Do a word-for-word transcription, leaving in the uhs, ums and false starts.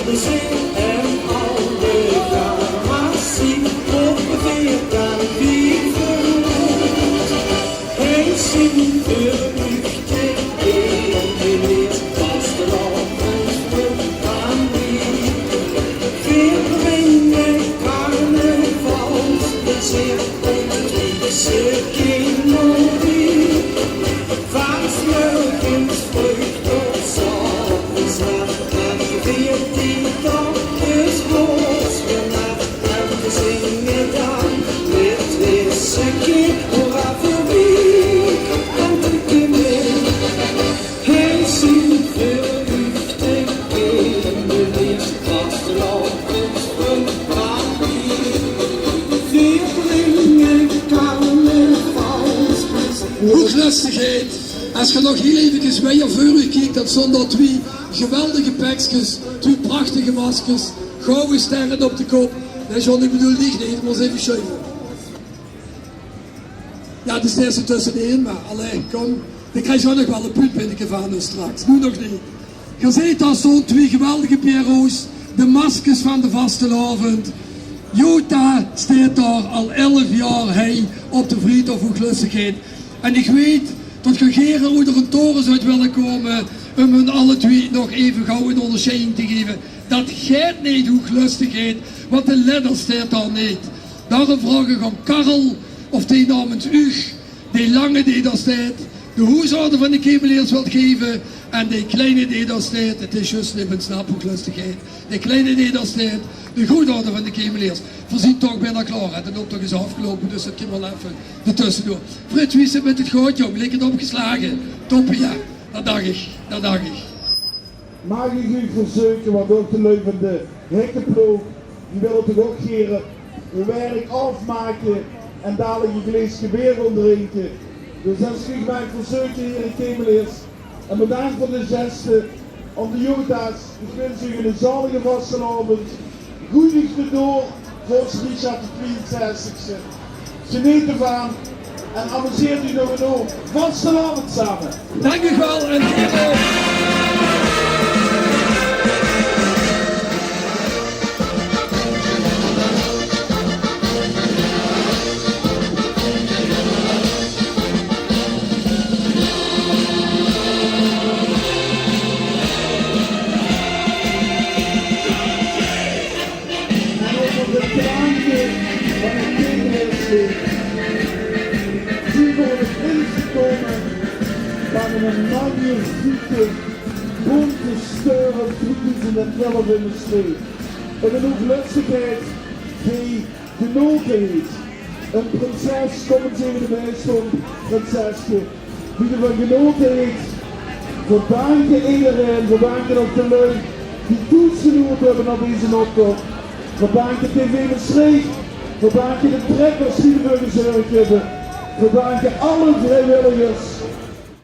Zit en alle galaxie op veertien weken. Hij zien verliefde in de vastelaovend aan die. Veer bringe carnavalsplezeer op de Twentse Kemel. Van 's morgens vreug tot 's aoves laat, en veertien daag is los gemaak. En we zinge dan met twee stukje hoera voor wie en de kinderen. Hij zien verliefde in de vastelaovend aan die. Veer bringe carnavalsplezeer. Hoeglöstigheid. Es geer nog hiel evekes wiejer veur uch kiek, dan stoon dao twie geweldige pekskes, twie prachtige maskers, gouwe sterre op de kop. Nae, John, ich bedoel dich neet, ich mós effe sjuive. Jao, dus dao is 't tössenin, mer allee, kóm. Ich krieg ouch nog waal e puutpinneke van ós straks. Noe nog neet. Geer zeet, dao stoon twie geweldige piero's, de maskers van de vastelaovend. Jota steit dao al elf jaor hei op de Vriethof Hoeglöstigheid. En ich weit tot geer gere oonder eine tore zouwt wille kómme um hun alle twie nog effe gauw ein óngersjeiding te gaeve. Dat geit neet, Hoeglöstigheid, want de ledder steit dao neet. Daorum vraog ich aan Karel of dae namens uch de lange dae dao steit, de hoesorde van de Kemeleers wilt gaeve, en de kleine dae dao steit, 't is zjus neet mien snap, Hoeglöstigheid, de kleine dae dao steit, de groeatorde van de Kemeleers. Veer zien toch bekans klaor, hè? D'n optoch is aafgeloupe, dus dat kinne v'r waal effe d'rtösse doon. Frits, wie is 't mit 't goud, jóng? Ligk 't opgeslage? Toppe, jao. Dat dach ich, dat dach ich. Maag ich uch verzeuke, want ouch de lui van de Hikkeploog, die wille toch ouch gere hun werk aafmake en dalik e glaeske beer gaon drinke. Dus es ich uch maag verzeuke, hiere Kemeleers, en bedank veur de geste aan de Jota's. Ich wins uch eine zalige vastelaovend. Goeie gedoor, veur ós Richard de tweeënzestigste. Geneet d'rvan en amuseert uch nog ein hoop. Vastelaovend same. Dank uch waal en En euver de kraanke van 't Kemeleersleed zien v'r op 't eindj gekómme van 'n magnifieke bonte steur oet tweeduizend elf in de Sleed. En 'n hoeglöstigheid die genote heet. 'n Prinses, kóm ins effe nao mich toe, prinseske. Die d'rvan genote heet. V'r danke ederein, v'r danke ouch de lui die toegeluuerd höbbe nao deze optoch. V'r danke TV Mestreech, v'r danke de trekkers die d'rveur gezörg höbbe. V'r danke alle vriewilligers